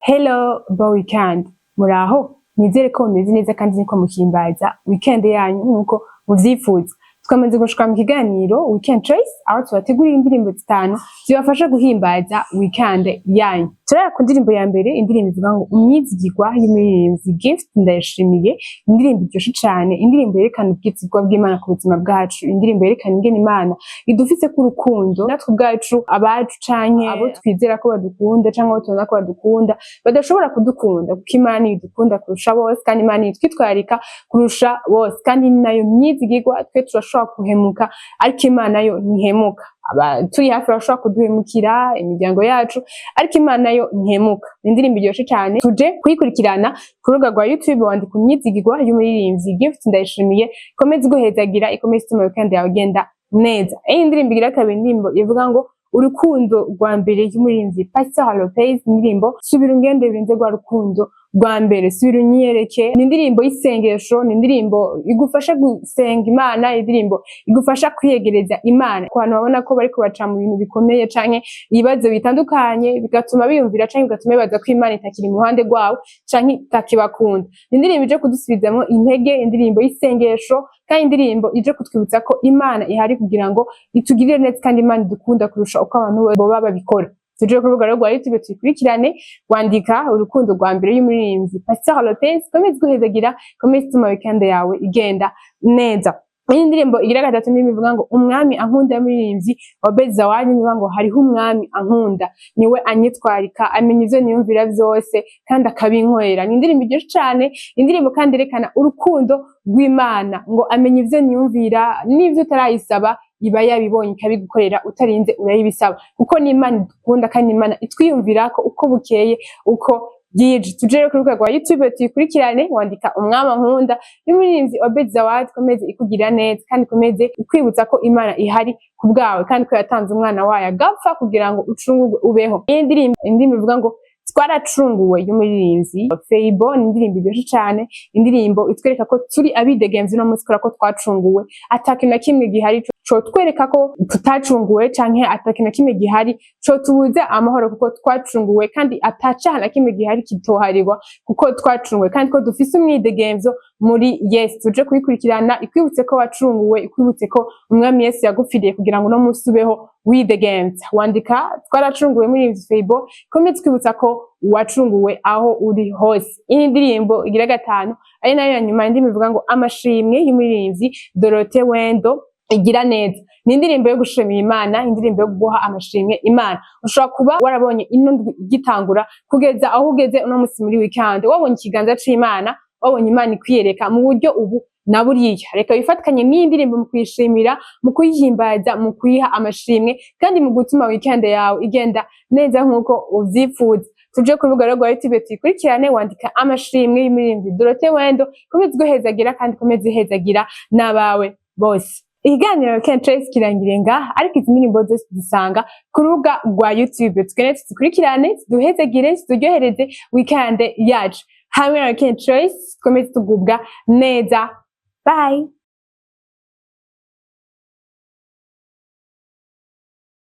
Hello, bon weekend. Muraho? Nizere ko mumeze neza kandi niko muhimbaza weekend yanyu nkuko muvyifuza. Twamaze gushika mu kiganiro Weekend Choice, aho tubategurira indirimbo zitanu zibafasha guhimbaza weekend yanyu. Turara ku ndirimbo ya mbere, indirimbo ivuga ngo "Umwizigirwa" y'umuririmbyi Gift Ndayishimiye, indirimbo iryoshe cane, indirimbo yerekana ubwizigirwa bw'Imana ku buzima bwacu, indirimbo yerekana ingene Imana idufiseko urukundo, natwe ubwacu abacu canke abo twizera ko badukunda canke abo tubona ko badukunda badashobora kudukunda, kuko Imana idukunda kurusha bose, kandi Imana itwitwararika kurusha bose, kandi ni nayo myizigirwa. Twe turashobora guhemuka, ariko Imana yo ntihemuka. Turi hafi barashobora kuduhemukira, imiryango yacu, ariko Imana yo ntihemuka. Ni indirimbo iryoshe cane, tuje kuyikurikirana ku rubuga rwa YouTube, wandika "Umwizigirwa" y'umuririmbyi Gift Ndayishimiye. Ikomeze iguhezagira, ikomeze ituma weekend yawe igenda neza. Iyi ndirimbo igira kabiri, indirimbo ivuga ngo "Urukundo rwa mbere" y'umuririmbyi Pastor Lopez, indirimbo "Subira ungende birenze rwa rukundo rwa mbere, subira unyiyereke". Ni indirimbo y'isengesho, ni indirimbo igufasha gusenga Imana, indirimbo igufasha kwiyegereza Imana. Ku bantu babona ko bariko baca mu bintu bikomeye canke ibibazo bitandukanye, bigatuma biyumvira canke bigatuma bibaza ko Imana itakiri mu ruhande rwabo canke itakibakunda, ni indirimbo ije kudusubizamwo intege, indirimbo y'isengesho, kandi indirimbo ije kutwibutsa ko Imana ihari kugira ngo itugirire neza, kandi Imana idukunda kurusha uko abantu boba babikora. Tuje ku rubuga rwa YouTube tuyikurikirane, wandika "Urukundo rwa mbere" y'umuririmbyi Pastor Lopez. Komeza iguhezagira, komeza ituma weekend yawe igenda neza. Iyi ndirimbo igira gatatu ni ivuga ngo "Umwami ankunda" y'umuririmbyi Obed Zawadi, ivuga ngo hariho umwami ankunda, niwe anyitwarika, amenya ivyo niyumvira vyose kandi akabinkorera. Ni indirimbo iryoshe cane, indirimbo kandi yerekana urukundo rw'Imana, ngo amenya ivyo niyumvira n'ivyo utarayisaba iba yabibonye, ikabigukorera utarinze urayibisaba, kuko ni Imana idukunda kandi Imana itwiyumvirako uko bukeye uko bwije. Tuje rero ku rubuga rwa YouTube tuyikurikirane, wandika "Umwami ankunda" y'umuririmbyi Obed Zawadi. Ikomeze ikugirira neza kandi ikomeze ikwibutsa ko Imana ihari ku bwawe, kandi ko yatanze umwana wayo agapfa kugira ngo ucungurwe ubeho. Iyi ndirimbo, indirimbo ivuga ngo "Twaracunguwe" y'umuririmbyi Feibo, ni indirimbo iryoshe cane, indirimbo itwereka ko turi abidegemvye uno munsi kubera ko twacunguwe. Ata kintu na kimwe gihari cotwereka ko tutacunguwe, canke ata kintu na kimwe gihari cotubuza amahoro kuko twacunguwe, kandi ata caha na kimwe gihari kitoharirwa kuko twacunguwe, kandi ko dufise umwidegemvyo muri Yesu. Tuje kuyikurikirana, ikwibutse ko wacunguwe, ikwibutse ko umwami Yesu yagupfiriye kugira ngo uno munsi ubeho widegemvya. Wandika "Twaracunguwe" muri Feibo, ikomeze twibutsa ko wacunguwe aho uri hose. Iyi ndirimbo igira gatanu, ari nayo ya nyuma, indirimbo ivuga ngo "Amashimwe" y'umuririmbyi Dorothée Wendo igira neza. Ni indirimbo yo gushimira Imana, indirimbo yo guha amashimwe Imana. Ushobora kuba warabonye ino ndwi igitangura kugeza aho ugeze uno munsi muri weekend, wabonye ikiganza c'Imana, wabonye Imana ikwiyereka mu buryo ubu na buriya. Reka wifatikanye n'iyi ndirimbo mu kuyishimira, mu kuyihimbaza, mu kuyiha amashimwe, kandi mu gutuma weekend yawe igenda neza nk'uko uvyifuza. Tuje ku rubuga rwa YouTube tuyikurikirane, wandika "Amashimwe" y'umuririmbyi Dorothée Wendo. Komeza iguhezagira kandi komeza ihezagira n'abawe bose. Ikiganiro Weekend Choice kirangiriye ngaha, ariko izi ndirimbo zose tuzisanga ku rubuga rwa YouTube. Tugende tuzikurikirane, ziduhezagire, zituryohereze weekend yacu. Hamwe na Weekend Choice twemeze tugubwa neza. Bye.